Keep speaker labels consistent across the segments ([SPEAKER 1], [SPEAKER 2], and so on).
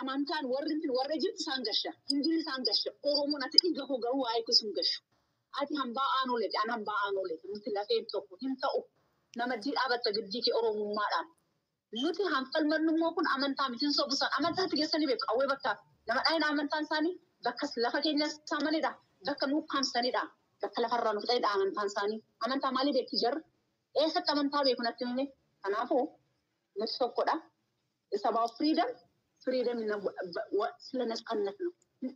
[SPEAKER 1] Amantaan warri warra Ijipti isaan gasha. Hindiin isaan gasha. Oromoon ati dhiiga koo garuu waa'ee koo sun gashu. Ati hambaa aanoleeti. An hambaa aanoleeti. Nuti lafeen tokko hin ta'u. Nama dii dhaabatta giddii kee Oromummaadhaan. Nuti hanfalmannu immoo kun amantaa miti hin sobu isaan. Amantaatti geessanii beeku. Qawwee bakka nama dhaayina amantaan isaanii bakka lafa keenya saamanidha. Bakka nu ukkaamsanidha. Bakka lafarraa nu fixanidha amantaan isaanii. Amantaa maalii beekti jarri? Eessatti amantaa beeku natti himne? Kanaafuu nuti tokkodha. It's about freedom. Freedom ስለ ነፃነት ነው። Hin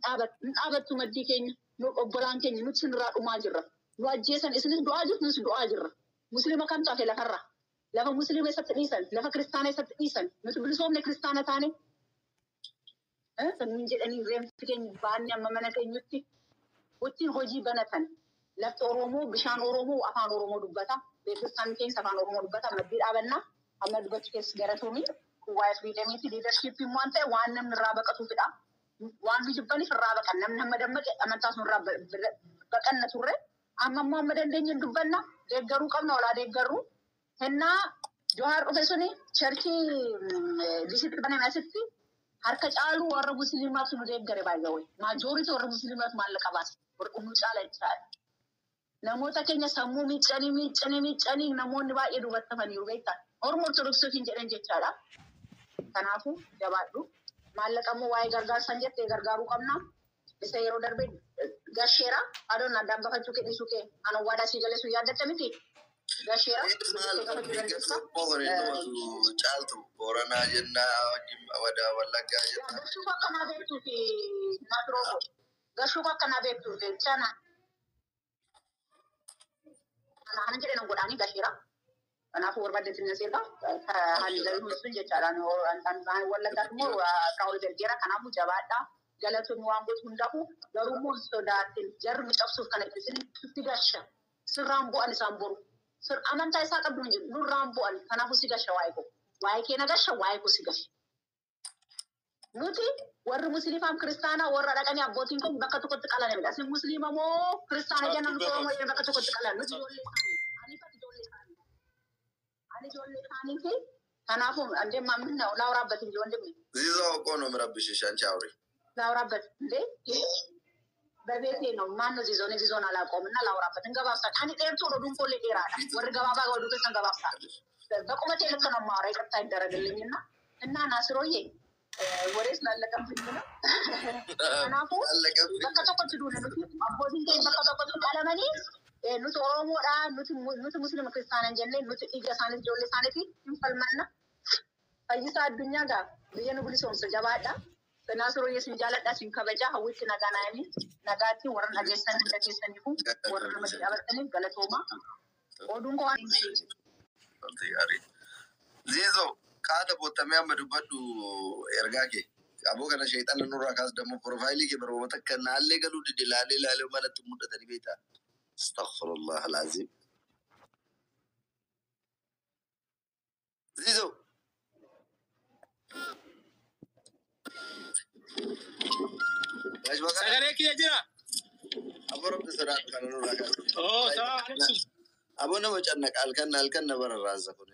[SPEAKER 1] dhaabattu maddii keenya nu obbolaan keenya nuti sinirraa dhumaa jirra. Nu ajjeesan isinis du'aa jirtu nus du'aa jirra. Musliima kamtu hafe lafarra? Lafa musliima eessatti dhiisan? Lafa kiristaana eessatti dhiisan? Nuti bilisoomne kiristaana taane. Sanniin jedhanii reenfi keenya baanne amma mana keenyutti wajjin hojii banatan. Lafti Oromoo bishaan Oromoo afaan Oromoo dubbata. Beekristaan keenya afaan Oromoo dubbata. Maddii dhaabannaa amma dubbachuu keessa galatoomii. Waa'ee freedomiiti leadershipiin waan ta'e waan namni irraa baqatuufidha. Waan nu jibbaniif irraa baqan namni hamma dammaqe amantaa sun irraa baqanna turre. Amma immoo amma dandeenye dubbanna deeggaruu qabna olaa deeggaruu. Hennaa Johaar dhufe suni churchii disitti baname asitti harka caalu warra musliimaatu nu deeggare baay'ee. Majority warra musliimaatu maallaqa baase. Warra nu caala jechaadha. Namoota keenya sammuu miiccanii miiccanii miiccanii namoonni baay'ee duubatti hafaniiru beektaa. Oromoo Ortodoksii hin jedhan jechaadha. Kanaafuu jabaadhu. Maallaqa immoo waa'ee gargaarsan jettee gargaaruu qabna. Isa yeroo darbe gasheera. Adoon addaan bafachuu kee dhiisuu kee ana waadaa sii galee sun yaaddatta miti. Gasheera.
[SPEAKER 2] Maal caaltu Booranaa jennaa Wadaa Wallaggaa jennaa.
[SPEAKER 1] Gashuuf akkanaa beektuufi Nasiroo gashuuf akkanaa beektuufi chana. Ana jedhe nan godhaanii gasheera. Kanaafuu barbaaddeetti na seerga. Haalli sun jechaadha. Wallaggaatti immoo Firaa'ol Bergeera. Kanaafuu jabaadha. Galatoonni waan gootu hundaafuu garuu immoo hin sodaatin. Jarri nu cabsuuf kana itti gasha. Sirraan bu'an isaan boru. Amantaa isaa qabdu hin jiru. Nurraan bu'an. Kanaafuu si gasha waa'ee koo. Waa'ee kee na gasha waa'ee koo si gasha. Nuti warri musliimaaf kiristaanaa warra dhaqanii abbootiin kun bakka tokkotti qalanidha. Isin musliima moo kiristaana jennan nuti Oromoo jennan bakka tokkotti qalan. Nuti ijoollee isaanii. Aniifati ijoollee isaanii. Ani ijoollee isaaniiti. Kanaafuu andee maamilna laawraabbat እንጂ ወንድሜ
[SPEAKER 2] Ziizoo እኮ ነው የምረብሽሽ አንቺ አውሪ።
[SPEAKER 1] ላውራበት እንዴ በቤቴ ነው። ማነው ዚዞ? እኔ ዚዞን አላውቀውም እና ላውራበት እንገባብሳ ani dheertuu oduun koollee dheeraadha. Warri gabaabaa oduu keessan gabaabsaa. በቁመቴ ልክ ነው የማወራ ይቅርታ ይደረግልኝና እና ናስሮዬ ወሬ ስላለቀብኝ ነው። Kanaafuu
[SPEAKER 2] Alleqabbi.
[SPEAKER 1] bakka tokkotti duune nuti abbootiin keenya bakka tokkotti qalamanii nuti Oromoodha nuti musliima kiristaana hin jenne nuti dhiiga isaaniif ijoollee isaaniif hin falmanna. Fayyisaa addunyaa gaa biyya nu bilisoomsa jabaadha. Naasirooyyee sin jaaladha sin kabaja hawwitti nagaa naanii nagaatti warra dhageessan hunda keessaniifu warra namatti dhaabataniif galatooma. Oduun koo waan
[SPEAKER 2] Gaarii. Ziizoo qaata boottamee amma dubbadhu ergaa kee. Aboo kana sheexana nurraa kaas dammoo profaayilii kee barbaada takka naallee galuu dide laalee laalee manatti mul'atanii beektaa. Astaghfirullah alazim. Ziizoo. Gash maqaa
[SPEAKER 3] Sagalee kiyya jira.
[SPEAKER 2] Aboo rabbi sodaadhu kana nurraa kaas.
[SPEAKER 3] Oo, salaam alaikum.
[SPEAKER 2] Aboo nama cannaqa halkan halkan na bararraasa kun.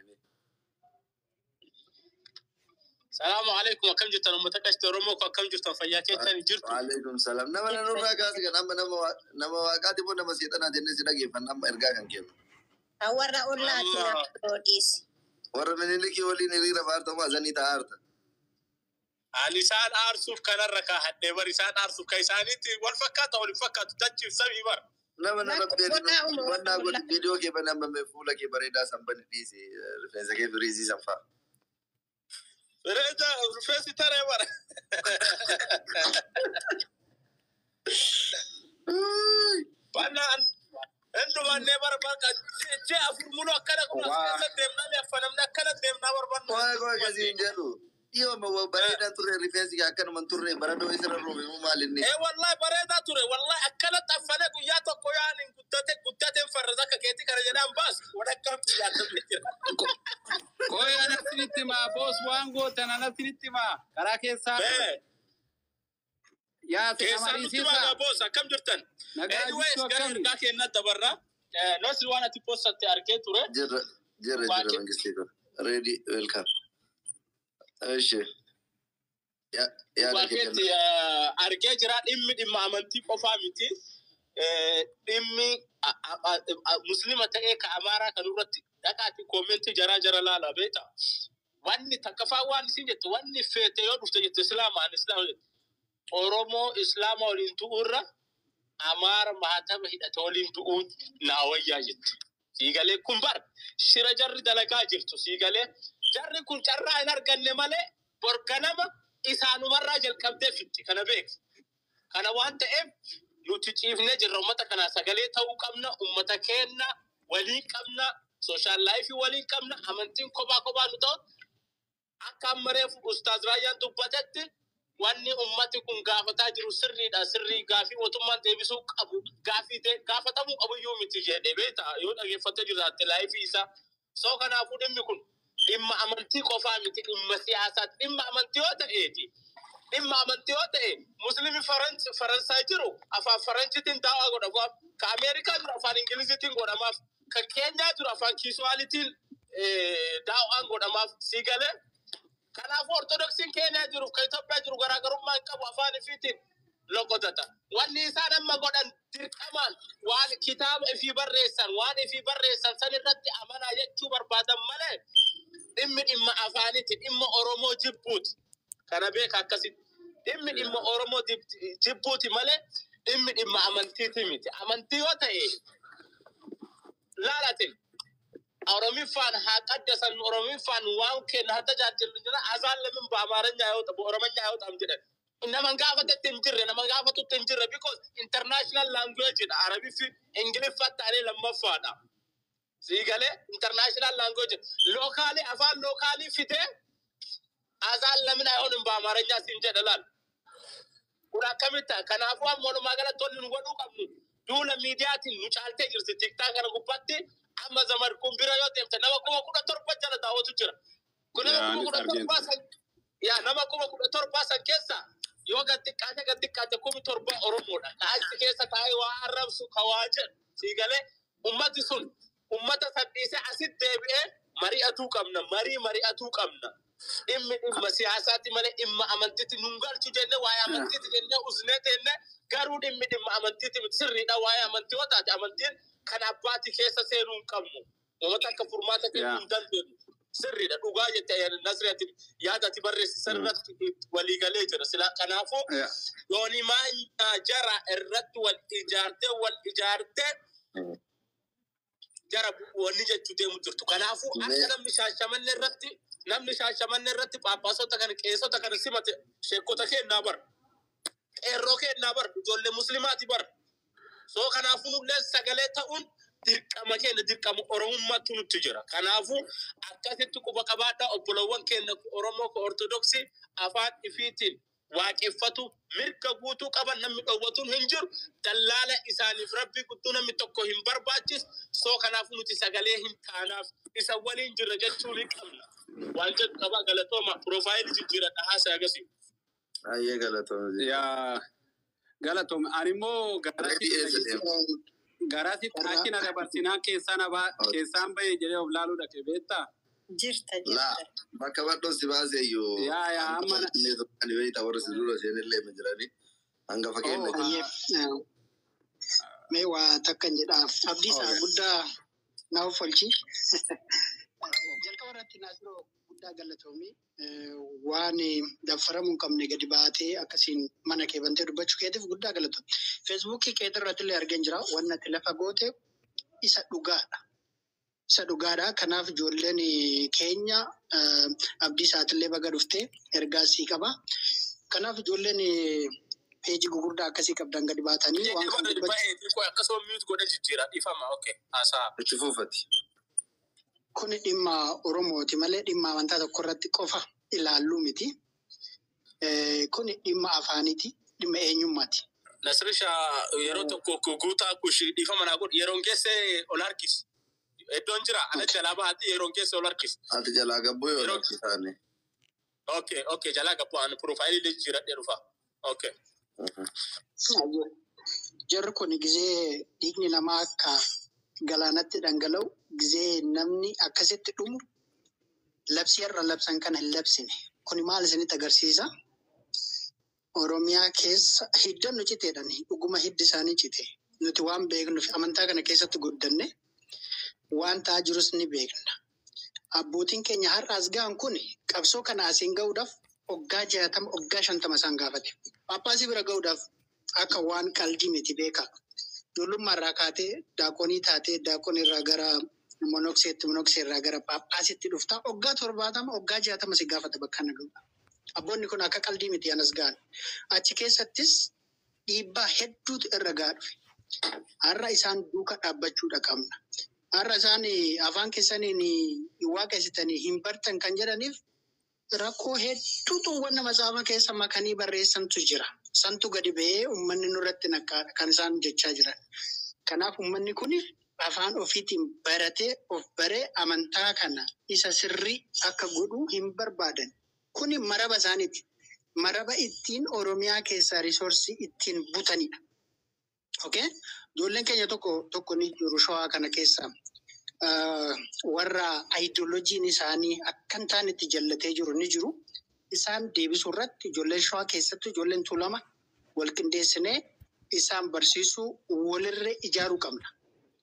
[SPEAKER 3] Salaamu alaikum. Akkam jirtan uummata qashti Oromoo koo akkam jirtan fayyaa keessan jirtu.
[SPEAKER 2] Waalaikum salaam. Nama na nurraa kaas kan amma nama waaqaati moo nama seexanaa jennee si dhageeffanna amma ergaa kan kennu.
[SPEAKER 4] Warra ollaati
[SPEAKER 3] Amma
[SPEAKER 4] naaf dhiisi.
[SPEAKER 2] Warra minilikii waliin hiriira faartamu azanii ta'a harta.
[SPEAKER 3] Ani isaan aarsuuf kanarra kaahadhee bar isaan aarsuuf kan isaaniitti wal fakkaata wal hin fakkaatu dachiif samii bar.
[SPEAKER 2] Nama na
[SPEAKER 4] Lakki
[SPEAKER 2] rabbi
[SPEAKER 4] ollaa uma warra
[SPEAKER 2] wannaa godhi
[SPEAKER 4] ollaa.
[SPEAKER 2] viidiyoo kee bane amma mee fuula kee bareedaa san bani dhiisi rifeensa kee firiizii san fa'a.
[SPEAKER 3] Rifeensa rifeensi taree bar. Bannaan hundumannee bar bakka ji'a afur muluu akkana kun as keessa deemnaa affanamne akkana deemnaa barbaannu.
[SPEAKER 2] Waa koo akkasii hin jedhu. Dhiyoo amma bareedaa turre rifeensi kee akkanuma hin turre baradoo isirra roobe moo maal inni?
[SPEAKER 3] Ee wallahi bareedaa ture wallahi akkanatti affanee guyyaa tokko yaaniin guddate guddateen farras akka keetii kana jedhaan baas walakkaan guyyaa akkasii jira.
[SPEAKER 5] Qoy anatti himaa boos waan gootan anatti himaa karaa keessaa
[SPEAKER 3] Bee
[SPEAKER 5] yaase
[SPEAKER 3] keessaan nutti
[SPEAKER 5] amariisiisa
[SPEAKER 3] magaa boos akkam jirtan?
[SPEAKER 5] Nagaa
[SPEAKER 3] Anyways
[SPEAKER 5] jirtu
[SPEAKER 3] gara
[SPEAKER 5] akkami
[SPEAKER 3] ergaa keenyaa dabarra. Nosi waan ati postatte argee ture.
[SPEAKER 2] Jirra jirra jirra
[SPEAKER 3] Baakee
[SPEAKER 2] mangistii kun. Ready welcome. Ishi. Yaada kee
[SPEAKER 3] Waaqeetti argee jira dhimmi dhimma amantii qofaa miti. Dhimmi muslima ta'ee ka amaaraa kan irratti dhaqaati comment jaraa jara laala beekta. Wanni takkafaa waan isin jettu wanni feete yoo dhufte jette islaamaan islaama jette. Oromoo islaama waliin tu'urra amaara maatama hidhate waliin tu'uun naa wayyaa jette. Siigalee kun bar shira jarri dalagaa jirtu siigalee jarri kun carraa hin arganne malee borganama isaanumarraa jalqabdee fixxi kana beeki. Kana waan ta'eef nuti ciifnee jirra uummata kanaa sagalee ta'uu qabna uummata keenya waliin qabna social life waliin qabna amantiin kophaa kophaa nu ta'u akka amma reefu Ustaaz Raayyaan dubbatetti wanni ummati kun gaafataa jiru sirriidha sirrii gaafii mootummaan deebisuu qabu gaafii gaafatamuu qabu iyyuu miti jedhee beekta yoo dhageeffattee jiraatte live isaa. So kanaafuu dhimmi kun dhimma amantii qofaa miti dhimma siyaasaati dhimma amantii yoo ta'eeti. Dhimma amantii yoo ta'e musliimi Faransaay jiru afaan Faranjiitiin daawaa godhamaaf ka Ameerikaa jiru afaan Ingiliziitiin godhamaaf ka Keenyaa jiru afaan Kiswaalitiin daawaan godhamaaf sii galee. Kanaafuu Ortodoksiin Keeniyaa jiruuf kan Itoophiyaa jiru garaagarummaa hin qabu afaan ifiitiin loqotata. Wanni isaan amma godhan dirqamaan waan kitaaba ifii barreessan waan ifii barreessan san irratti amanaa jechuu barbaadan malee dhimmi dhimma afaaniiti dhimma Oromoo jibbuuti. Kana beeka akkasitti. Dhimmi dhimma Oromoo jibbuuti malee dhimmi dhimma amantiiti miti. Amantii yoo ta'e laalatin Oromiffaan haa qaddasan Oromiffaan waan kenna haa tajaajilu jira azaan lamin በአማርኛ አይወጣም በኦሮመኛ አይወጣም jedhan. Nama gaafatetti hin jirre nama gaafatutti hin jirre because international language dha Arabiffi Ingiliffa ta'anii lammaffaadha. Siigalee international language local afaan local fitee azaan lamin አይሆንም በአማርኛ siin jedha laal. Kun akkamitti kanaafuu amma walumaa galatti wanni nu godhuu qabnu duula miidiyaatiin nu caaltee jirti TikTok kana gubbaatti amma zamar kun bira yoo deemte nama 17,000 jala daawwatu jira. Kun nama
[SPEAKER 5] Yaa
[SPEAKER 3] kuma
[SPEAKER 5] anis
[SPEAKER 3] kudha
[SPEAKER 5] argeen.
[SPEAKER 3] torbaa san yaa nama 17,000 san keessa yoo gad xiqqaate gad xiqqaate 7,000 Oromoodha. Ka achi keessa taa'ee waa arrabsu ka waa jedhu siigalee ummati sun ummata san dhiisee asitti deebi'ee mari'atuu qabna marii mari'atuu qabna. Dhimmi dhimma siyaasaati malee dhimma amantiiti nun galchu jenne waa'ee amantiiti jenne usnee teenne garuu dhimmi dhimma amantiiti miti sirriidha waa'ee amantii yoo taate amantiin kan abbaati keessa seenuu hin qabnu. Uummata akka furmaata kennuu hin dandeenyu. Sirriidha dhugaa jette Nasriyaati yaada ati barreessisan irratti waliigalee jira. Sila kanaafuu yooni maanyaa jara irratti wal ijaartee wal ijaartee jara wanni jechuu deemu jirtu. Kanaafuu akka namni shaashamanne irratti namni shaashamanne irratti phaaphaasota kana qeessota kana simate sheekota kennaa bar qeerroo kennaa bar ijoollee muslimaati bar. So kanaafuu nullee sagalee ta'uun dirqama keenya dirqama Oromummaatu nutti jira. Kanaafuu akkasitti quba qabaadhaa obbolowwan keenya Oromoo ka Ortodoksii afaan ifiitiin waaqeffatu mirga guutuu qaban namni dhoowwatuun hin jiru. Dallaala isaaniif rabbi gudduu namni tokko hin barbaachisu. So kanaafuu nuti sagalee hin taanaaf isa waliin jirra jechuu ni qabna. Waan jedhu qabaa galatooma profile jijjiiradha haasa'e agarsiisu.
[SPEAKER 2] Baay'ee galatooma.
[SPEAKER 5] Yaa galatoome ani immoo
[SPEAKER 2] Ready eessa deema?
[SPEAKER 5] garasitti achi na dabarsinaa keessaan keessaan bahee jedhee of laaluu dhaqe beektaa?
[SPEAKER 4] Jirta
[SPEAKER 2] Laa
[SPEAKER 4] jirta.
[SPEAKER 2] bakka badhoon si baase iyyuu.
[SPEAKER 5] Yaa yaa amma
[SPEAKER 2] Ani beektaa warra si dura seenillee ma jiranii hangafa keenya.
[SPEAKER 5] Oh,
[SPEAKER 6] Ayyee, mee waa takkan jedha. Abdiisaa guddaa naaf olchi. Jalqaba irratti Naasiroo guddaa galatoomii waan daffaramuu hin qabne gadi baatee akkasiin mana kee bantee dubbachuu keetiif guddaa galatoomii. Feesbuukii kee irratti illee argeen jira. Wanni ati lafa goote isa dhugaadha. Isa dhugaadha. Kanaaf ijoolleen keenya Abdiisaatillee baga dhuftee ergaa sii qaba. Kanaaf ijoolleen peejii gugurdaa akkasii qabdan gadi baatanii waan kana dubbachuu.
[SPEAKER 3] Akkasuma mute godhe jijjiira dhiifama okay haasaa.
[SPEAKER 2] Itti fuufati.
[SPEAKER 6] Kuni dhimma Oromooti malee dhimma amantaa tokko irratti qofa ilaalluu miti. Kuni dhimma afaaniiti, dhimma eenyummaati.
[SPEAKER 3] Nasrisha yeroo tokko guutaa kushi dhiifama naa godhu yeroon keessa ol harkisi. Iddoon jira ana jalaa bahaati yeroon keessa ol harkisi.
[SPEAKER 2] Ati jalaa gabbuu yoo lakkisaani.
[SPEAKER 3] Okay jalaa gabbuu ani profile jijjiiradhee dhufa. Okay.
[SPEAKER 6] Jarri kun gizee dhiigni namaa akka galaanatti dhangala'u gizee namni akkasitti dhumu labsii har'a labsan kana hin labsine. Kuni maal isinitti agarsiisa? Oromiyaa keessa hidda nu citeedhaan dhuguma hiddi isaanii cite. Nuti waan beeknuuf amantaa kana keessatti guddanne waan ta'aa jirus ni beekna. Abbootiin keenya har'a as ga'an kun qabsoo kana asiin ga'uudhaaf waggaa 60, waggaa 50 isaan gaafate. Paappaasii bira ga'uudhaaf akka waan qaldii miti beekaa. Ijoollummaa irraa kaatee daaqonii taatee daaqonii irraa gara monokseetti, monoksee irraa gara paappaasitti dhuftaa waggaa 70, waggaa 60 si gaafata bakka kana ga'uudhaaf. Abboonni kun akka qaldii miti anas ga'an. Achi keessattis dhiibbaa hedduutu irra gahaa dhufe. Har'a isaan duuka dhaabbachuudha qabna. Har'a isaan afaan keessaniin waaqessitanii hin bartan kan jedhaniif rakkoo hedduutu wanna matsaafa keessa makanii barreessantu jira. Santu gadi ba'ee uummanni nurratti naqqaadha kan isaan jechaa jiran. Kanaaf uummanni kun afaan ofiitiin baratee of baree amantaa kana isa sirrii akka godhu hin barbaadan. Kuni maraba isaaniiti. Maraba ittiin Oromiyaa keessaa resource ittiin butanidha. Okay? Ijoolleen keenya tokko tokko ni jiru Shawaa kana keessa. Warra ayidooloojiin isaanii akka hin taanetti jallatee jiru ni jiru. Isaan deebisuu irratti ijoolleen Shawaa keessatti ijoolleen Tuulama wal qindeessinee isaan barsiisuu walirra ijaaruu qabna.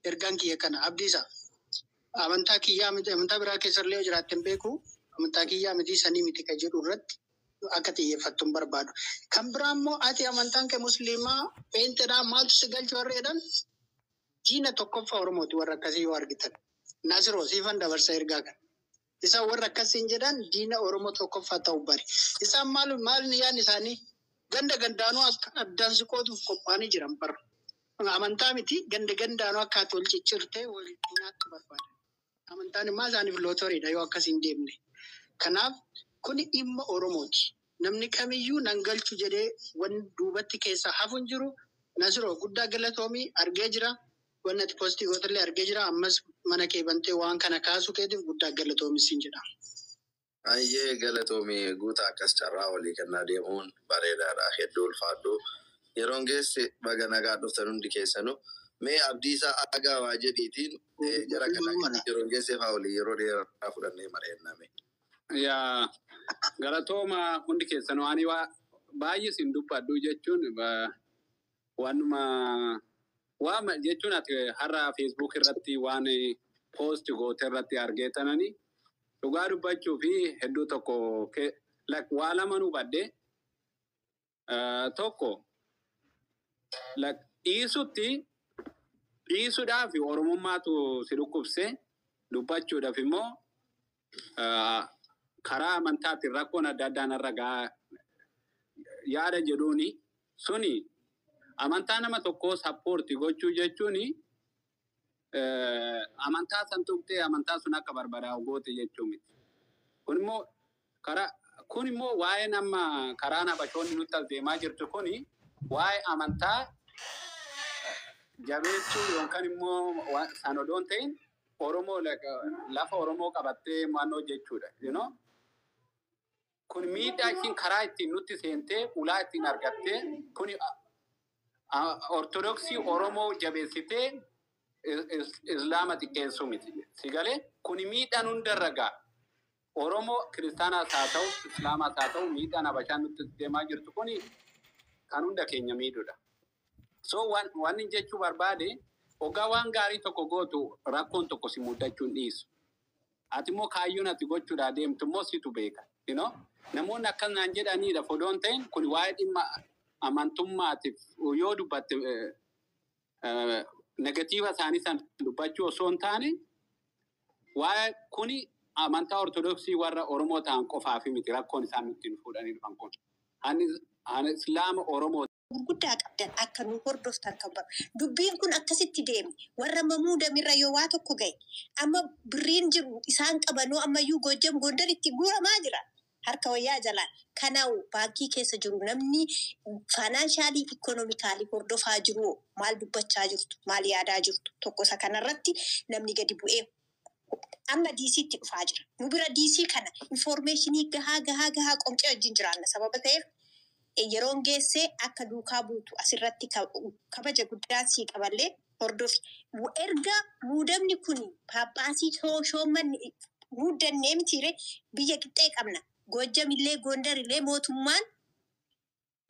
[SPEAKER 6] Ergaan kiyya kana Abdiisaa. Amantaa kiyyaa miti amantaa biraa keessallee yoo jiraatte hin beeku. Amantaa kiyyaa miti sanii miti kan jedhu irratti akka xiyyeeffattu hin barbaadu. Kan biraa immoo ati amantaan kee musliimaa pheenxeedhaa maaltu si galchu warra jedhan diina tokkoffaa Oromooti warra akkasii yoo argitan. Nasiroo siifan dabarsa ergaa kana. Isaan warra akkasiin jedhan diina Oromoo tokkoffaa ta'uu bari. Isaan maal maal yaadni isaanii ganda gandaanuu akka addaan si qooduuf qophaa'anii jiran bara. Amantaa miti ganda gandaanuu akka ati wal ciccirtee wal nyaattu barbaadan. Amantaan immoo isaaniif lootoriidha yoo akkas hin deemne. Kanaaf kuni dhimma Oromooti. Namni kamiyyuu nan galchu jedhee wanni duubatti keessaa hafu hin jiru. Nasiroo guddaa galatoomii argee jira. Wanni ati post gootellee argee jira. Ammas mana kee bantee waan kana kaasuu keetiif guddaa galatoomii siin jedha.
[SPEAKER 2] Ayyee, galatoomii guutaa, akkas carraa walii kennaa deemuun bareedaadha. Hedduu ulfaadhu. Yeroon geesse baga nagaa dhuftan hundi keessanuu. Mee Abdiisaa Agaa waa jedhiitiin jara kana yeroon geesse fa'aa walii yeroo dheeraa fudhannee mari'anname.
[SPEAKER 5] Yaa, galatooma hundi keessanuu. Ani waa baay'ee sin dubbadhu jechuun waanuma waama jechuun ati har'a Facebook irratti waan post goote irratti argeetanani dhugaa dubbachuu fi hedduu tokko like waa lama nu badde. Tokko like dhiisutti dhiisuudhaaf oromummaatu si dhukkubse, dubbachuudhaaf immoo karaa amantaatiin rakkoon adda addaa narra gahaa yaada jedhuuni. Suni amantaa nama tokkoo support gochuu jechuuni amantaa san tuqxee amantaa sun akka barbadaa'u goote jechuu miti. Kun immoo karaa kun immoo waa'ee nama karaan habashoonni nutti as deemaa jirtu kuni waa'ee amantaa jabeessuu yookaan immoo san odoo hin ta'in Oromoo lafa Oromoo qabattee mannoo jechuudha. You know? Kun miidhaa ishiin karaa ittiin nutti seentee ulaa ittiin argattee kuni Ortodoksii Oromoo jabeessitee Islaama xiqqeessuu miti. Si galee kuni miidhaan hundarra ga'a. Oromoo kiristaanaas haa ta'u, Islaamaas haa ta'u, miidhaan Habashaan nutti deemaa jirtu kuni kan hunda keenya miidhudha. So waan inni jechuu barbaade, hoggaa waan gaarii tokko gootu rakkoon tokko si mudachuu hin dhiisu. Ati immoo kaayyoon ati gochuudhaa deemtu immoo situ beeka. You know? Namoonni akkas naan jedhanidha odoo hin ta'in kun waa'ee dhimma amantummaatiif yoo dubbatte negative isaanii san dubbachuu osoo hin taane, waa'ee kuni amantaa Ortodoksii warra Oromoo ta'an qofaaf miti rakkoon isaan nutti fuudhanii dhufan kun. Ani Islaama Oromoo
[SPEAKER 4] gurguddaa qabdan akka nu hordoftan kan baru. Dubbiin kun akkasitti deeme warra mamuudamirra yoo waa tokko gahe amma birriin jiru isaan qabanuu ammayyuu Gojjam Gondaritti guuramaa jira. Harka wayyaa jalaan. Kanaa'u baankii keessa jiru namni financially economically hordofaa jiru maal dubbachaa jirtu, maal yaadaa jirtu, tokko isa kanarratti namni gadi bu'ee amma DCtti dhufaa jira. Nu bira DC kana information gahaa gahaa gahaa qomcee wajjin jiraanna sababa ta'eef yeroon geessee akka duukaa buutu asirratti kabaja guddaa sii qaballee hordofi. Erga muudamni kun paappaasii shoommanni muudannee mitiire biyya qixxee qabna. Gojjamillee Gondarillee mootummaan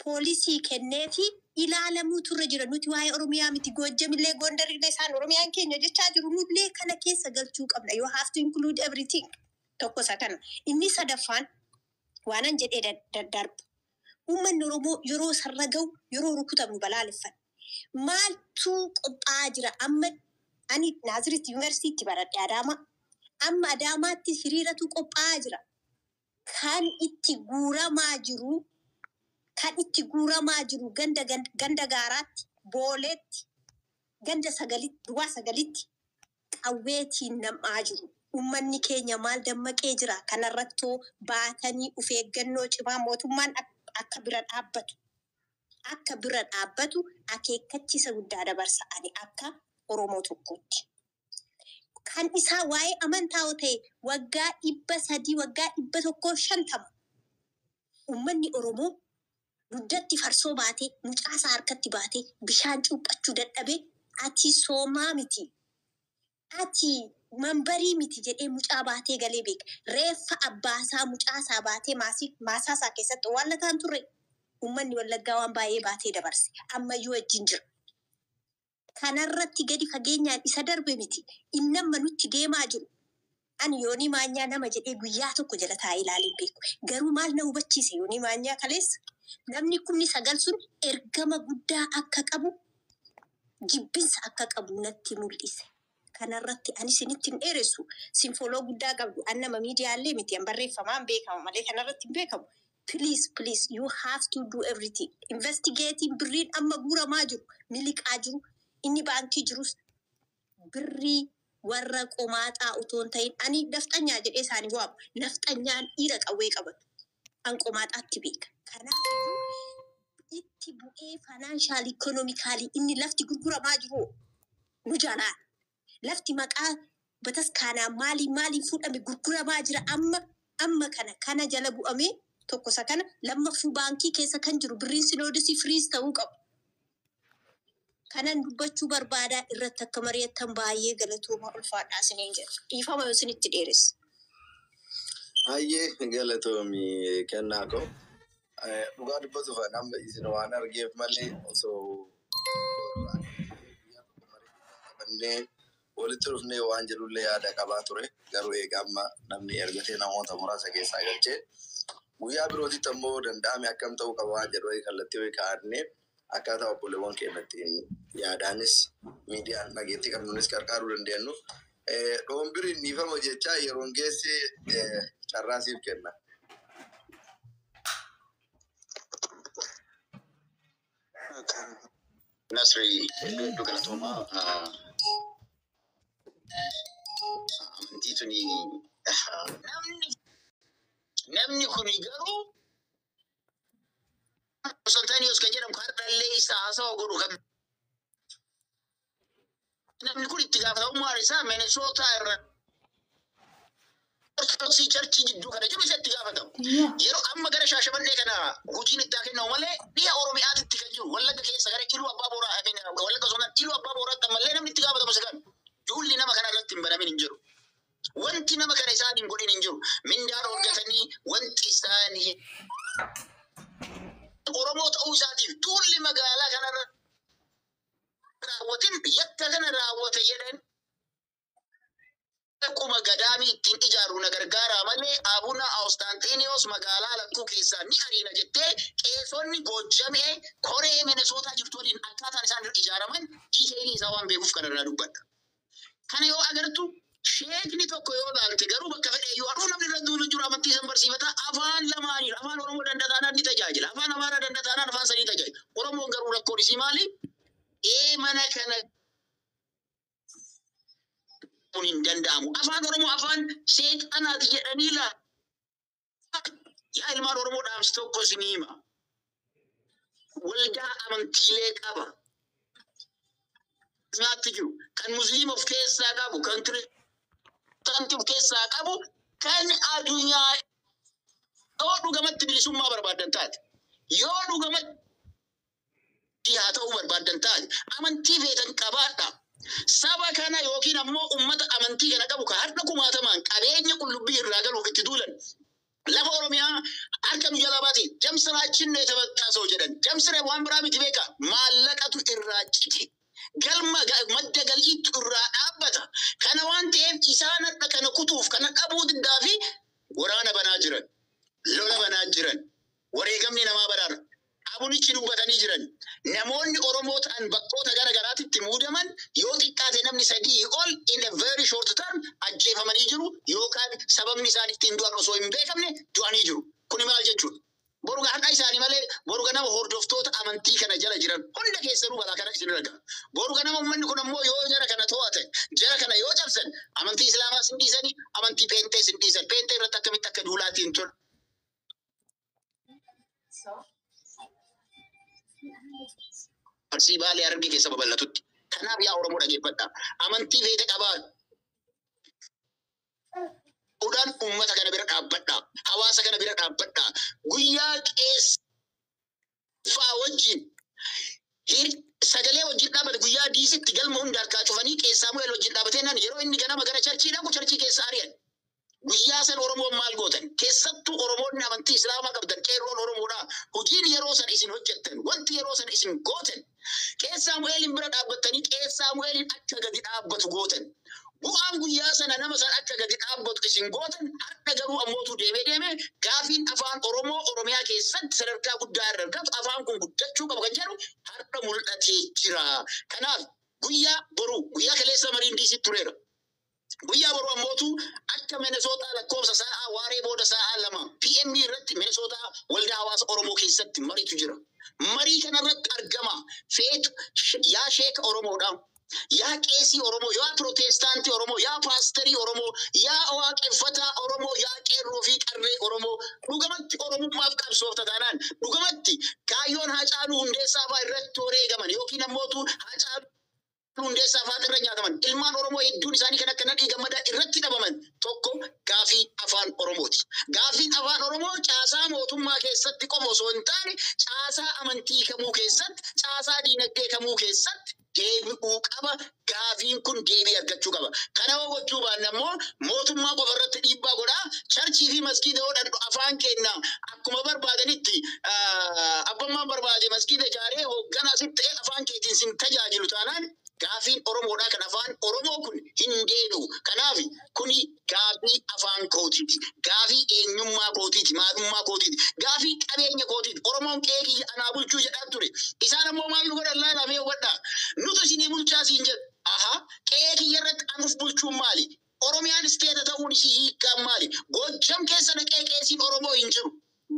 [SPEAKER 4] Poolisii kenneefi ilaalamuutu irra jira. Nuti waa'ee Oromiyaa miti, Goojjamillee Gondarillee isaan Oromiyaan keenya jechaa jiru, nullee kana keessa galchuu qabna. You have to include everything. Tokko isa kana. Inni sadaffaan waanan jedhee daddarbu. Uummanni Oromoo yeroo sarara ga'u, yeroo rukutamu balaaleffanna. Maaltu qophaa'aa jira? Amma ani Naaziritti Yuunivarsiitii baradhe Adaamaa. Amma Adaamaatti hiriiratu qophaa'aa jira. Kan itti guuramaa jiru, kan itti guuramaa jiru ganda ganda gaaraatti, booleetti, ganda sagalitti, duwwaa sagalitti qawweetiin nam'aa jiru. Uummanni keenya maal dammaqee jira? Kanarrattoo baatanii of eeggannoo cimaa mootummaan akka bira dhaabbatu. Akka bira dhaabbatu akeekkachiisa guddaa dabarsa ani akka Oromoo tokkootti. Kan isaa waa'ee amantaa yoo ta'e, waggaa 300, waggaa 150 uummanni Oromoo dugdatti farsoo baatee, mucaasaa harkatti baatee, bishaan cuuphachuu dadhabee, ati soomaa miti, ati mambarii miti jedhee mucaa baatee galee beeka. Reeffa abbaasaa mucaasaa baatee maasaasaa keessatti owwaallataan turre. Uummanni Wallaggaa waan baay'ee baatee dabarse. Ammayyuu wajjin jira. Kanarratti gadi fageenyaan isa darbe miti. Inni amma nutti deemaa jiru. Ani Yoonii Maanyaa nama jedhee guyyaa tokko jala taa'ee ilaalee hin beeku. Garuu maal na hubachiise Yoonii Maanyaa kaleessa? Namni 9,000 sun ergama guddaa akka qabu, jibbinsa akka qabu natti mul'ise. Kanarratti ani isinitti hin dheeressu. Sinfoloo guddaa qabdu. An nama miidiyaalee miti. An barreeffamaan beekama malee kanarratti hin beekamu. Please, please, you have to do everything. Investigating birriin amma guuramaa jiru, miliqaa jiru, inni baankii jirus birrii warra qomaaxaa otoo hin ta'in, ani nafxanyaa jedhee isaanii waamu. Nafxanyaan dhiira qawwee qabatu. An qomaaxaatti beeka. Kanaaf itti bu'ee financial economically inni lafti gurguramaa jiru nu jalaa. Lafti maqaa bataskaanaa maalii maaliin fuudhame gurguramaa jira amma amma kana jala bu'amee, tokko isa kana, lammaffuu baankii keessa kan jiru birriin sinoodisii freeze ta'uu qabu. Kanan dubbachuu barbaadaa irratti akka mari'attan, baay'ee galatooma, ulfaadhaa isiniin jedha. Dhiifama yoo isinitti dheeresse.
[SPEAKER 2] Baay'ee galatoomi, kennaa koo. Dhugaa dubbatuuf amma isin waan argeef malee osoo qabannee walitti dhufnee waan jedhullee yaada qabaa ture. Garuu egaa amma namni ergatee namoota muraasa keessaa galchee, guyyaa birootitti ammoo danda'ame akkam ta'uu qaba waan jedhu wayii kallattii wayii kaa'annee, akkaataa obboleewwan keenyatti yaadaanis miidiyaan dhageettii qabnuunis gargaaruu dandeenyu. Dhoombiriin dhiifama jechaa yeroon geesse carraa siif kenna.
[SPEAKER 7] Nasri, hedduu hedduu galatoomaa. Amantii tuni namni kuni garuu Konstantinos kan jedhamu har'allee isa haasawa godhu kan namni kun itti gaafatamummaan isaa Minnesota irra Ortodoksii churchii jidduu kana jiru isa itti gaafatamu. Yeroo amma gara Shaashamannee kana hojiin itti haa kennamu malee, dhiha Oromiyaatitti kan jiru Wallagga keessa gara Iluu Abbaa Booraa, I mean, Wallagga osoo hin taane Iluu Abbaa Booraatti ammallee namni itti gaafatamu isa kana. Duulli nama kana irratti hin banamin hin jiru. Wanti nama kana isaan hin godhin hin jiru. Mindaa dhoorgatanii wanti isaanii Oromoo ta'uu isaatiif duulli magaalaa kanarra raawwatin yakka kana raawwate jedhan. Akkuma gadaamii ittiin ijaaru na gargaaraa malee Abuna Awustaanxiiniyoos magaalaa lakkuu keessaa ni ariina jettee qeesonni Goojjamee koree Minesootaa jirtu waliin akkaataan isaan ijaaraman detailii isaa waan beekuuf kanarraa dubbadha. Kana yoo agartu, sheekni tokko yoo ilaalte garuu bakka fedhe iyyuu aduu namni irra duulu jiru amantii san barsiifata, afaan lamaaniin afaan Oromoo danda'aanaan ni tajaajila, afaan Amaaraa danda'aanaan afaan sanii tajaajila. Oromoon garuu rakkoon isii maali? Ee, mana kana kun hin danda'amu. Afaan Oromoo afaan seexanaati jedhanii laa. Yaa ilmaan Oromoo, dhaamsi tokko isinii hima. Waldaa amantiilee qaba. Addunyaatti jiru kan Musliima of keessaa qabu, kan Kiristaantii of keessaa qabu, kan addunyaa yoo dhugamatti bilisummaa barbaaddan taate, yoo dhugamatti haa ta'uu barbaaddan taate, amantii feetan qabaadha. Saba kana yookiin ammoo ummata amantii kana qabu ka har'a kumaatamaan qabeenya Qullubbii irraa galuuf itti duulan. Lafa Oromiyaa harka nu jalaa baate damsiraachin ነው የተበጠሰው jedhan. Damsira waan biraa miti beeka. Maallaqatu irraa cite. Galma madda galiitu irraa dhaabbata. Kana waan ta'eef isaan har'a kana kutuuf kana dhabuu diddaa fi waraana banaa jiran. Lola banaa jiran. Wareegamni namaa baraara. Abunichi dubbatanii jiran. Namoonni Oromoo ta'an bakkoota gara garaatitti muudaman yoo xiqqaate namni 3 ol in a very short term ajjeefamanii jiru yookaan sababni isaan ittiin du'an osoo hin beekamne du'anii jiru. Kuni maal jechuudha? Boru har'a isaanii malee boru ganama hordoftoota amantii kana jala jiran hunda keessanuu balaa kana isin arga. Boru ganama uummanni kun ammoo yoo jara kana to'atan, jara kana yoo cabsan amantii Islaamaa sin dhiisanii, amantii Peenxee sin dhiisan. Peenxee irratti akkamitti akka duulaatiin tolu. Arsii Baalee Harargee keessa babal'atutti. Kanaaf yaa Oromoo dhageeffadhaa. Amantii feete qabaa. Udaan uummata kana bira dhaabbadhaa. Hawaasa kana bira dhaabbadhaa. Guyyaa qeessfaa wajjin sagalee wajjin dhaabbate guyyaa diisitti galma hunda harkaa cufanii Qees Saamu'eel wajjin dhaabbatee nan yeroo inni ganama gara charchii dhaqu charchii keessa ari'an. Guyyaa san Oromoon maal gootan? Keessattuu Oromoonni amantii Islaamaa qabdan qeerroon Oromoodhaa. Hojiin yeroo san isin hojjettan, wanti yeroo san isin gootan, Qees Saamu'eelin bira dhaabbattanii Qees Saamu'eelin akka gadi dhaabbatu gootan. Bu'aan guyyaa sana nama san akka gadi dhaabbatu isin gootan har'a garuu ammootu deemee deemee gaafiin afaan Oromoo Oromiyaa keessatti sadarkaa guddaa irra argatu afaan kun guddachuu qaba kan jedhu har'a mul'atee jira. Kanaaf guyyaa boruu guyyaa kaleessa mariin diisitti tureera. Guyyaa boruu ammootu akka Minnesota lakkoofsa sa'aa waaree booda sa'aa 2 PM irratti Minnesota waldaa hawaasa Oromoo keessatti mariitu jira. Marii kanarratti argama. Feetu yaa sheeka Oromoodha. Yaa qeesii Oromoo, yaa pirootestaantii Oromoo, yaa paasterii Oromoo, yaa waaqeffataa Oromoo, yaa qeerroo fi qarree Oromoo dhugamatti Oromummaaf qabsoofta taanaan dhugamatti kaayyoon Haacaaluu Hundeessaa fa'aa irratti wareegaman yookiin ammootu Haacaaluu Hundeessaa fa'aa irra nyaataman ilmaan Oromoo hedduun isaanii kan akka Nadhii Gammadaa irratti dhabaman tokko gaafii afaan Oromooti. Gaafiin afaan Oromoo caasaa mootummaa keessatti qofa osoo hin taane caasaa amantii kamuu keessatti, caasaa diinagdee kamuu keessatti deebi'uu qaba. Gaafiin kun deebii argachuu qaba. Kana yoo gochuu baanne ammoo mootummaa qofa irratti dhiibbaa godhaa. Charchii fi masgiida yoo dhandhu afaan keenya akkuma barbaadanitti abbummaan barbaade masgiida ijaaree hoogganaa sitti ta'e afaan keetiin sin tajaajilu taanaan gaafiin Oromoodhaa kan afaan Oromoo kun hin deebi'u. Kanaaf kuni gaafii afaan kootiiti. Gaafii eenyummaa kootiiti. Maalummaa kootiiti. Gaafii qabeenya kootiiti. Oromoon qe'ee kiyya anaa bulchuu jedhaa ture. Isaan ammoo maal nu godhan laalaa fi hubadhaa. Nutu isinii bulchaa siin jedhu. Aha, qe'ee kiyya irratti anuuf bulchuun maali? Oromiyaan isteeta ta'uun isii hiikkaan maali? Gojjam keessa dhaqee qeesiin Oromoo hin jiru.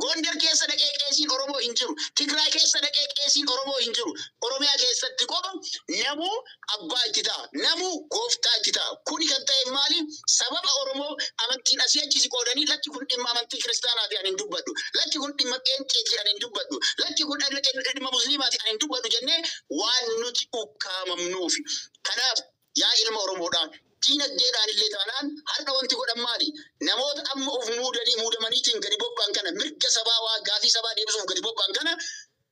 [SPEAKER 7] Gondar keessa dhaqee qeesiin Oromoo hin jiru. Tigraay keessa dhaqee qeesiin Oromoo hin jiru. Oromiyaa keessatti qofa namuu abbaa itti ta'a. Namuu gooftaa itti ta'a. Kuni kan ta'e maali? Sababa Oromoo amantiin asii achi si qoodanii lakki kun dhimma amantii kiristaanaati ani hin dubbadhu. Lakki kun dhimma qeenxeeti ani hin dubbadhu. Lakki kun dhimma musliimaati ani hin dubbadhu jennee waan nuti ukkaamamnuufi. Kanaaf yaa ilma Oromoodhaa diinagdeedhaan illee taanaan har'a wanti godhan maali? Namoota amma of muudanii muudamaniitiin gadi bobba'an kana mirga sabaa waa gaafii sabaa deebisuuf gadi bobba'an kana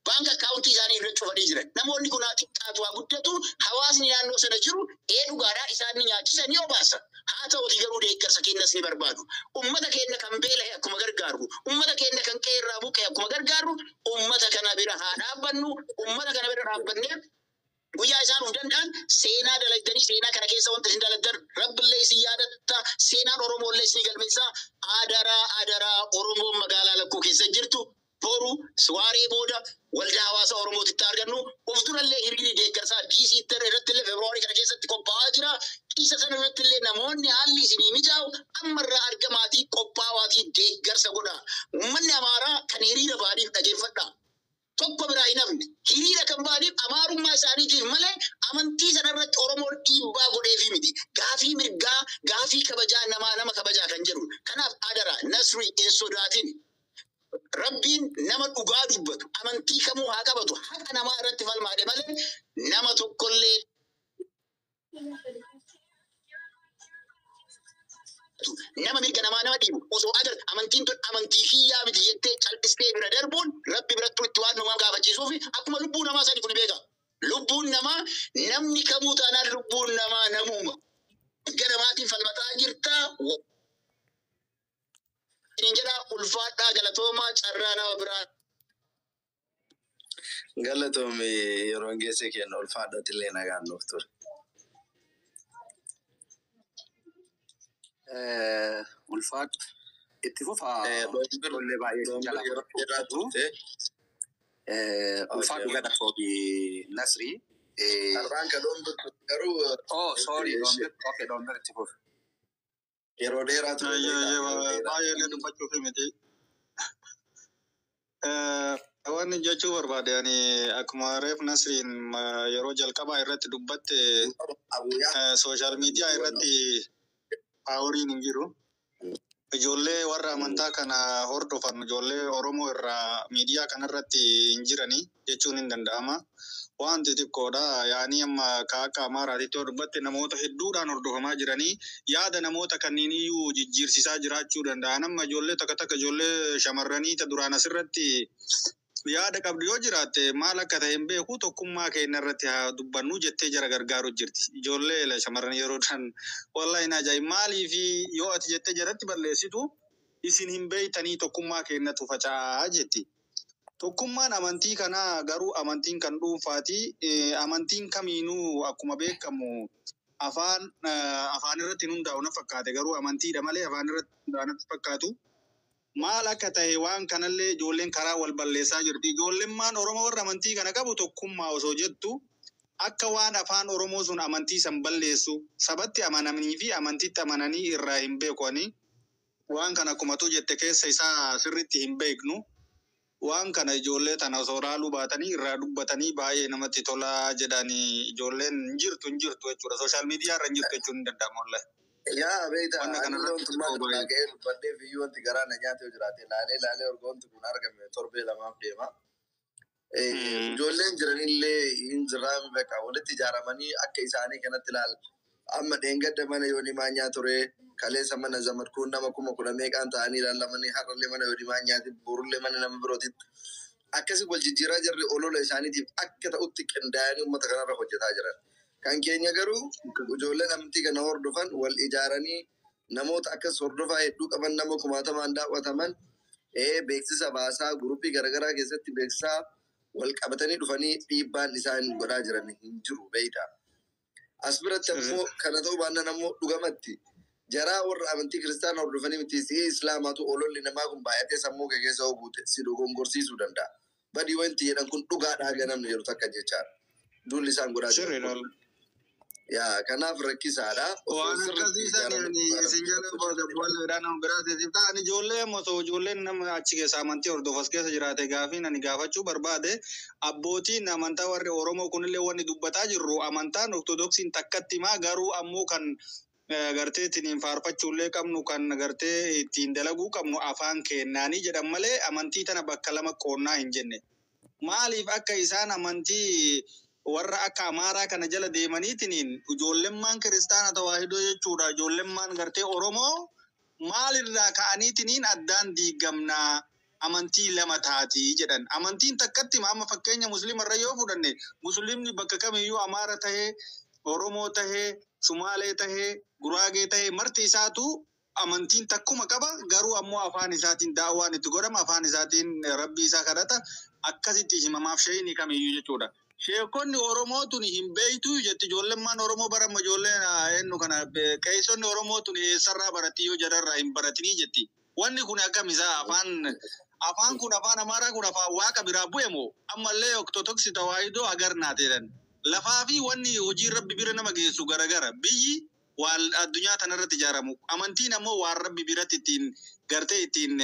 [SPEAKER 7] baanka akkaawuntii isaanii irra cufanii jiran. Namoonni kun haa xiqqaatu haa guddatu hawaasni naannoo sana jiru ee dhugaadhaa isaan ni nyaachisa ni obaasa. Haa ta'uti garuu deeggarsa keenyas ni barbaadu. Uummata keenya kan beela'e akkuma gargaaru, uummata keenya kan qe'ee irraa buqqa'e akkuma gargaaru, uummata kana bira haa dhaabbannu, uummata kana bira dhaabbannee guyyaa isaan of danda'an seenaa dalagdanii seenaa kana keessa wanta isin dalagdan rabbillee isin yaadatta seenaan Oromooillee isin galmeessa. Adaraa adaraa Oromoon magaalaa lakkuu keessa jirtu boru waaree booda waldaa hawaasa Oromootitti argannu of durallee hiriirri deeggarsaa DC irratti illee Febraarii kana keessatti qophaa'aa jira. Isa sana irratti illee namoonni haalli isinii mijaa'u ammarraa argamaatii qophaa'aatii deeggarsa godha. Uummanni Amaaraa kan hiriira ba'aniif dhageeffadha. Tokko biraa hin hafne. Hiriira kan ba'aniif amaarummaa isaaniitiif malee amantii sanarratti Oromoon dhiibbaa godheefi miti. Gaafii mirgaa, gaafii kabajaa namaa nama kabajaa kan jedhu. Kanaaf adaraa Nasrii hin sodaatin. Rabbiin nama dhugaa dubbatu amantii kamuu haa qabatu haqa namaa irratti falmaadhe malee nama tokkollee nama mirga namaa nama dhiibu osoo agar amantiin tun amantii kiyyaa miti jettee cal'istee bira darbuun rabbi birattuu itti waan namaa gaafachiisuufi akkuma lubbuu namaa sani kun beeka. Lubbuun namaa namni kamuu taanaan lubbuun namaa namuuma. Mirga namaatiin falmataa jirtaa. Isiniin jedha, ulfaadhaa, galatoomaa, carraa nama biraa.
[SPEAKER 2] Galatoomi, yeroon geesse kenna, ulfaadhatti illee nagaan nuuf ture.
[SPEAKER 8] Ulfaadhu. Itti fufaa. Ijoollee baay'ee
[SPEAKER 2] Doombir
[SPEAKER 8] jala
[SPEAKER 2] yeroo dheeraa turte.
[SPEAKER 8] Ulfaadhu, galatoomi Nasrii.
[SPEAKER 2] Har'aan ka doombir garuu.
[SPEAKER 8] Oh, sorry, Doombir. Okay, Doombir, itti fufi.
[SPEAKER 2] Yeroo dheeraa ture.
[SPEAKER 9] Baay'ee illee dubbachuuf miti. Wanni jechuu barbaade ani akkuma reef Nasriin yeroo jalqabaa irratti dubbatte, social media irratti poweriin hin jiru. Ijoollee warra amantaa kana hordofan, ijoollee Oromoo irraa miidiyaa kanarratti hin jirani jechuun hin danda'ama. Wanti xiqqoodha. Yaanii amma ka akka Amaaraatitti yoo dubbatte namoota hedduudhaan hordofamaa jiranii yaada namoota kanneen iyyuu jijjiirsisaa jiraachuu danda'an. Amma ijoollee takka takka, ijoollee shamarranii ta duraan asirratti yaada qabdu yoo jiraatte, maal akka ta'e hin beeku, tokkummaa keenya irratti haa dubbannu jettee jara gargaaru jirti. Ijoollee shamarran yeroo dhaan wallahi na ajaa'iba, maaliifi yoo ati jettee jaratti balleessitu, isin hin beeytanii, tokkummaa keenyatu faca'aa jetti. Tokkummaan amantii kanaa garuu amantiin kan dhuunfaati. Amantiin kamiinuu akkuma beekamu afaan afaan irratti hin hundaa'u na fakkaate, garuu amantiidha malee afaan irratti hundaa'u natti fakkaatu. Maal akka ta'e waan kanallee ijoolleen karaa wal balleessaa jirti. Ijoolleen Oromoo warra amantii kana qabu tokkummaa osoo jettu, akka waan afaan Oromoo sun amantii san balleessu sabatti amananii fi amantiitti amananii irraa hin beekani. Waan kana akkumatu jette keessa isaa sirriitti hin beeknu. Waan kana ijoollee tana osoo laaluu baatanii irraa dubbatanii baay'ee namatti tolaa jedhanii, ijoolleen hin jirtu, hin jirtu jechuudha. Social media irra hin jirtu jechuun hin danda'amu wallahi.
[SPEAKER 2] Yaa beektaa,
[SPEAKER 9] Wanna
[SPEAKER 2] ani
[SPEAKER 9] kanarratti
[SPEAKER 2] wantummaa
[SPEAKER 9] xiqqoo
[SPEAKER 2] irraa
[SPEAKER 9] baay'ee.
[SPEAKER 2] ka'ee dubbadheef iyyuu wanti garaa na nyaate yoo jiraate, laalee laalee erga wanti kun argame torbee 2f deema. Ijoolleen jiranillee hin jiraan beekaa walitti ijaaramanii akka isaanii kanatti ilaala. Amma dheengadda mana yoonii maanyaa ture, kaleessa mana zamadkuun nama 10,000 meeqaan ta'anii ilaalamanii, har'allee mana yoonii maanyaati, borullee mana nama birootitti. Akkasii wal jijjiiraa jirri, olola isaaniitiif akka ta'utti qindaa'anii uummata kanarra hojjetaa jiran. Kan keenya garuu ijoolleen amantii kana hordofan wal ijaaranii namoota akkas hordofaa hedduu qaban, nama kumaatamaan daawwataman, beeksisa baasaa, guruppii garaagaraa keessatti beeksisaa wal qabatanii dhufanii dhiibbaan isaan godhaa jiran hin jiru beeyta. As biratti ammoo kana ta'uu baannaan ammoo dhugamatti jaraa warra amantii kiristaanaa hordofanii miti, si'ii islaamaatu ololli namaa kun baay'atee sammuu kee keessa yoo guute si dogongorsiisuu danda'a. Badii wanti jedhan kun dhugaadhaa ganamni jedhu takka jechaadha. Duulli isaan godhaa jiran
[SPEAKER 9] Sirriidha.
[SPEAKER 2] kun. Yaa, kanaaf rakkisaadha. Osoo
[SPEAKER 9] Waan
[SPEAKER 2] sirriitti
[SPEAKER 9] akkasii san
[SPEAKER 2] ijaaramanii
[SPEAKER 9] yani isin jala walleedhaan nama biraatiif ta'an, ijoollee osoo ijoolleen nama achi keessa amantii hordofas keessa jiraate, gaafiin ani gaafachuu barbaade, abbootiin amantaa warri Oromoo kunillee wanni dubbataa jirru amantaan Ortodoksiin takkatti himaa, garuu ammoo kan gartee ittiin faarfachuullee qabnu, kan gartee ittiin dalaguu qabnu afaan kennaanii jedhan malee amantii tana bakka lama qoonnaa hin jenne. Maaliif akka isaan amantii warra akka Amaaraa kana jala deemaniitiin ijoollemmaan kiristaana tawaahidoo jechuudha. Ijoollemmaan gartee Oromoo maalirraa ka'aniitiin addaan diigamnaa, amantii lama taatii jedhan. Amantiin takkatti, amma fakkeenya musliimarra yoo fudhanne, musliimni bakka kamiyyuu Amaara tahee, Oromoo tahee, Sumaalee tahee, Guraagee tahee, marti isaatu amantiin takkuma qaba, garuu ammoo afaan isaatiin daawwaan itti godhama, afaan isaatiin rabbii isaa kadhata, akkasitti himamaaf sheeyini kamiyyuu jechuudha. Sheekonni Oromoo tuni hin beeytu jetti ijoollemmaan Oromoo barama, ijoolleen eenyu kana, qeessonni Oromoo tuni eessarraa baratti yoo jararraa hin baratinii jetti. Wanni kun akkam isaa afaan kun, afaan Amaaraa kun afaan waaqa biraa bu'e moo ammallee Ortodoksii tawaahidoo agarnaa jedhan. Lafaa fi wanni hojii rabbi bira nama geessu garagara. Biyyi waan addunyaa tanarratti ijaaramu. Amantiin ammoo waan rabbi biratti ittiin gartee ittiin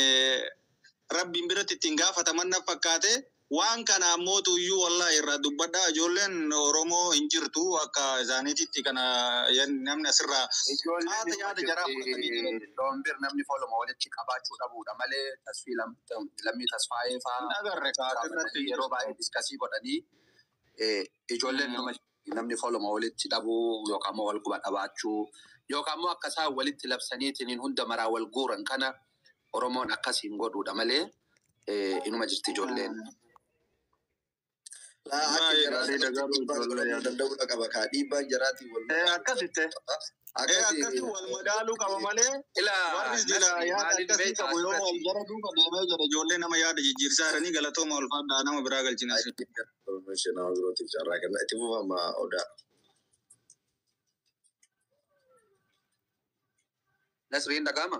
[SPEAKER 9] rabbiin biratti ittiin gaafataman na fakkaate. Waan kana ammoo iyyuu wallahi irraa dubbadhaa, ijoolleen Oromoo hin jirtu akka isaaniititti kana namni asirraa
[SPEAKER 8] Ijoolleen
[SPEAKER 9] haata
[SPEAKER 8] inuma
[SPEAKER 9] yaada jaraa fudhatanii jiran.
[SPEAKER 8] jirti. Doombir, namni fooloma walitti qabaachuu dhabuudha malee tasfii lammii tasfaayee
[SPEAKER 9] Hin
[SPEAKER 8] faa
[SPEAKER 9] agarre kaasirratti
[SPEAKER 8] gaafatanii
[SPEAKER 9] hin
[SPEAKER 8] yeroo
[SPEAKER 9] jirtu.
[SPEAKER 8] baay'ee discuss godhanii, ijoolleen inuma jirti. Namni fooloma walitti dhabuu yookaan immoo wal quba dhabaachuu yookaan immoo akka isaan walitti labsaniitiin hunda maraa wal guuran kana Oromoon akkasiin godhuudha malee inuma jirti ijoolleen.
[SPEAKER 2] Laa, akka
[SPEAKER 9] Baay'ee
[SPEAKER 2] jaraa
[SPEAKER 9] gaariidha
[SPEAKER 2] sanatti
[SPEAKER 9] garuu
[SPEAKER 2] dhiibbaan
[SPEAKER 9] ijoollee
[SPEAKER 2] godhamuu
[SPEAKER 9] yaada.
[SPEAKER 2] danda'uudha qaba kaa, dhiibbaan jaraatiin wal
[SPEAKER 9] Akkasitti. Akkasii wal madaaluu qaba malee warri jira yaada akkasii qabu yoo wal jara duuba deemee jira ijoollee nama yaada jijjiirsaa jiranii galatooma ulfaadhaa nama biraa galchina.
[SPEAKER 2] Nama birootiif carraa kenna. Itti fufama odaa.
[SPEAKER 8] Nasriin dhaga'ama?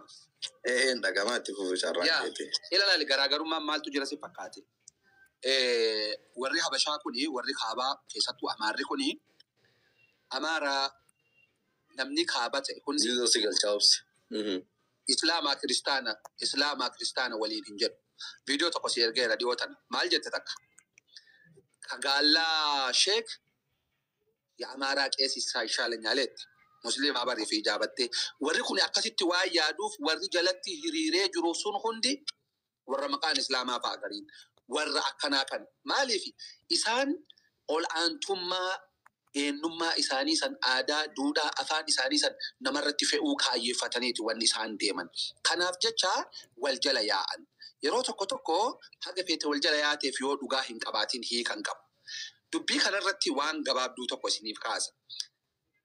[SPEAKER 2] Ee dhaga'ama itti fufu carraa keeti.
[SPEAKER 8] Ilaali garaagarummaan maaltu jira si fakkaate? Warri Habashaa kuni warri kaabaa keessattuu Amaarri kuni Amaaraa namni kaaba ta'e hundi.
[SPEAKER 2] Ziizoo si galchaa obsi.
[SPEAKER 8] Islaamaa kiristaana Islaamaa kiristaana waliin hin jedhu. Viidiyoo tokko si ergeera dhiyoo tana. Maal jette takka? Kagaallaa sheek የአማራ ቄስ ይሻለኛል jette. Musliima barii fi ijaabattee. Warri kun akkasitti waan yaaduuf warri jalatti hiriiree jiru sun hundi warra maqaan Islaamaa fa'a gariin warra akkanaa kana. Maaliif isaan ol aantummaa eenyummaa isaanii san aadaa, duudhaa, afaan isaanii san namarratti fe'uu kaayyeeffataniiti wanni isaan deeman. Kanaaf jecha wal jala yaa'an. Yeroo tokko tokko haga feete wal jala yaateef yoo dhugaa hin qabaatin hiikan qabu. Dubbii kanarratti waan gabaabduu tokko isiniif kaasa.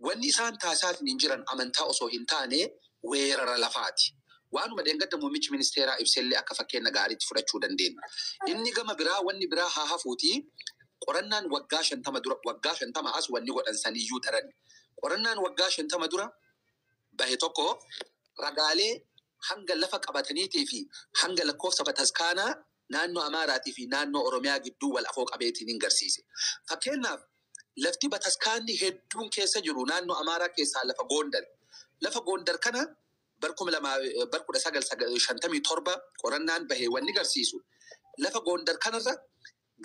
[SPEAKER 8] Wanni isaan taasisaatiin hin jiran amantaa osoo hin taane weerara lafaati. Waanuma dheengadda muummichi ministeeraa ibsellee akka fakkeenya gaariitti fudhachuu dandeenya. Inni gama biraa wanni biraa haa hafuutii qorannaan waggaa 50 dura waggaa 50 as wanni godhan saniyyuu daran. Qorannaan waggaa 50 dura bahe tokko ragaalee hanga lafa qabataniitii fi hanga lakkoofsa bataskaanaa naannoo Amaaraatii fi naannoo Oromiyaa gidduu wal afoo qabeetiin hin garsiise. Fakkeenyaaf lafti bataskaanni hedduun keessa jiru naannoo Amaaraa keessaa lafa Gondar. Lafa Gondar kana bar 1957 qorannaan bahee wanni garsiisu. Lafa Gondar kanarra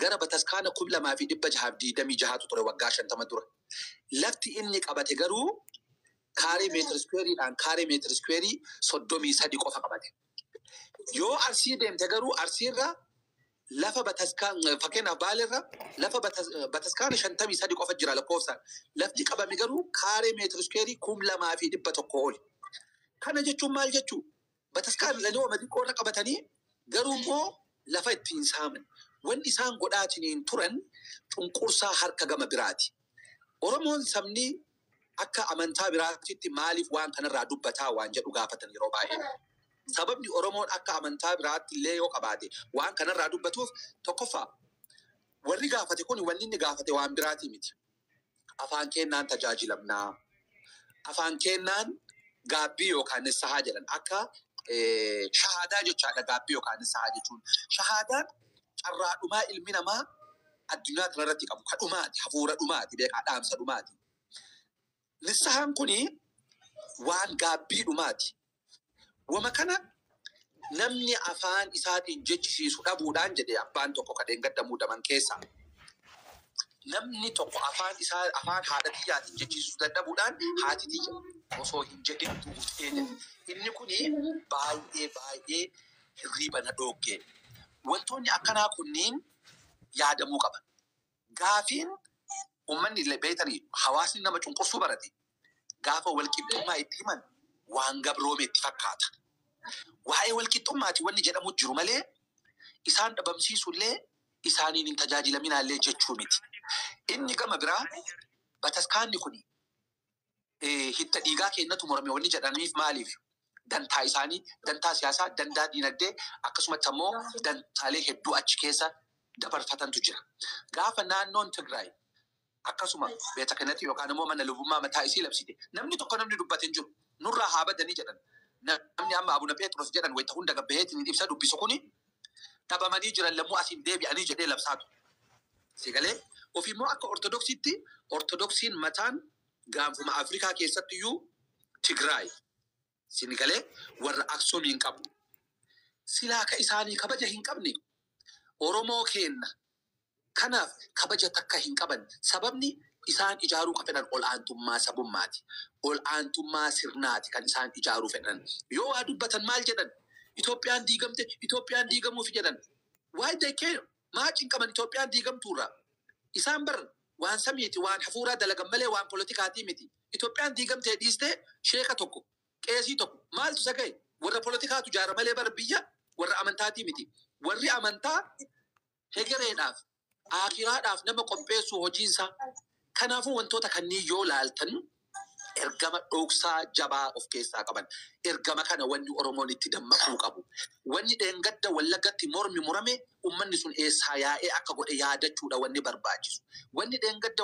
[SPEAKER 8] gara bataskaana 2626 ture waggaa 50 dura. Lafti inni qabate garuu kaaree meetir iskuweeriidhaan kaaree meetir iskuweerii 33 qofa qabate. Yoo Arsii deemte garuu Arsiirra lafa bataskaan fakkeenyaaf Baaleerra lafa bataskaana 53 qofa jira lakkoofsaan. Lafti qabame garuu kaaree meetir iskuweerii 2100 oli. Kana jechuun maal jechuu? Bataskaan lanii ooma xiqqoorra qabatanii garuu immoo lafa ittiin saaman. Wanni isaan godhaatiniin turan cunqursaa harka gama biraati. Oromoon sabni akka amantaa biraatitti maaliif waan kanarraa dubbataa waan jedhu gaafatan yeroo baay'ee. Sababni Oromoon akka amantaa biraatti illee yoo qabaate waan kanarraa dubbatuuf tokkoffaa warri gaafate kun wanni inni gaafate waan biraatii miti. Afaan kennaan tajaajilamnaa. Afaan kennaan gaabbii yookaan nissahaa jedhan akka shahaadaa jechaadha gaabbii yookaan nissahaa jechuun. Shahaadaan carraa dhumaa ilmi namaa addunyaa kanarratti qabu. Ka dhumaati, hafuura dhumaati, beekaa dhaamsa dhumaati. Nissahaan kuni waan gaabbii dhumaati. Wama kana namni afaan isaatiin jechisiisu dhabuudhaan jedhee abbaan tokko kadheen gaddamuu daman keessa. Namni tokko afaan isaa afaan haadha tiyyaatiin jechisiisu dadhabuudhaan haati tiyya osoo hin jedhin duutee jedhe. Inni kuni baay'ee baay'ee hirriiba na dhooggee. Wantoonni akkanaa kunniin yaadamuu qaban. Gaafiin uummanni illee beektanii hawaasni nama cunqursuu barate gaafa walqixxummaa itti himan waan gabroome itti fakkaata. Waa'ee walqixxummaati wanni jedhamu jiru malee isaan dhabamsiisullee isaaniin hin tajaajilaminaallee jechuu miti. Inni gama biraa bataskaanni kun hitta dhiigaa kennatu morme wanni jedhaniif maaliif? Dantaa isaanii, dantaa siyaasaa, dantaa diinagdee akkasumatti ammoo dantaalee hedduu achi keessa dabarfatantu jira. Gaafa naannoon Tigraay akkasuma beeta kanatti yookaan immoo mana lubummaa mataa isii labsite namni tokko namni dubbate hin jiru. Nurraa haa badanii jedhan. Namni amma Abuna Pheexroos jedhan wayita hunda gabbaheetiin ibsa dubbisu kuni dhabamanii jiran lammuu asiin deebi'anii jedhee labsaatu. Sigalee ofiimmoo akka Ortodoksiitti Ortodoksiin mataan gaanfuma Afrikaa keessattiyyuu Tigraay. Sinigalee warra Aksuumii hin qabu. Silaa ka isaanii kabaja hin qabne Oromoo keenna. Kanaaf kabaja takka hin qaban. Sababni isaan ijaaruu ka fedhan ol aantummaa sabummaati. Ol aantummaa sirnaati kan isaan ijaaruu fedhan. Yoo waa dubbatan maal jedhan? Itoophiyaan diigamte, Itoophiyaan diigamuuf jedhan. Why they care? Maa cinqaman Itoophiyaan diigamtuurra? Isaan bar waan samiiti, waan hafuuraa dalagan malee waan politikaatii miti. Itoophiyaan diigamtee dhiistee sheeka tokko, qeesii tokko maaltu isa ga'e? Warra politikaatu jaara malee bar biyya warra amantaatii miti. Warri amantaa hegereedhaaf, akiraadhaaf nama qopheessuu hojiinsaa. Kanaafuu wantoota kanneen yoo laaltan Ergama dhoksaa jabaa of keessaa qaban. Ergama kana wanni Oromoon itti dammaquu qabu. Wanni dheengadda Wallaggatti mormi murame, uummanni sun eessaa yaa'ee akka godhe yaadachuudha wanni barbaachisu. Wanni dheengadda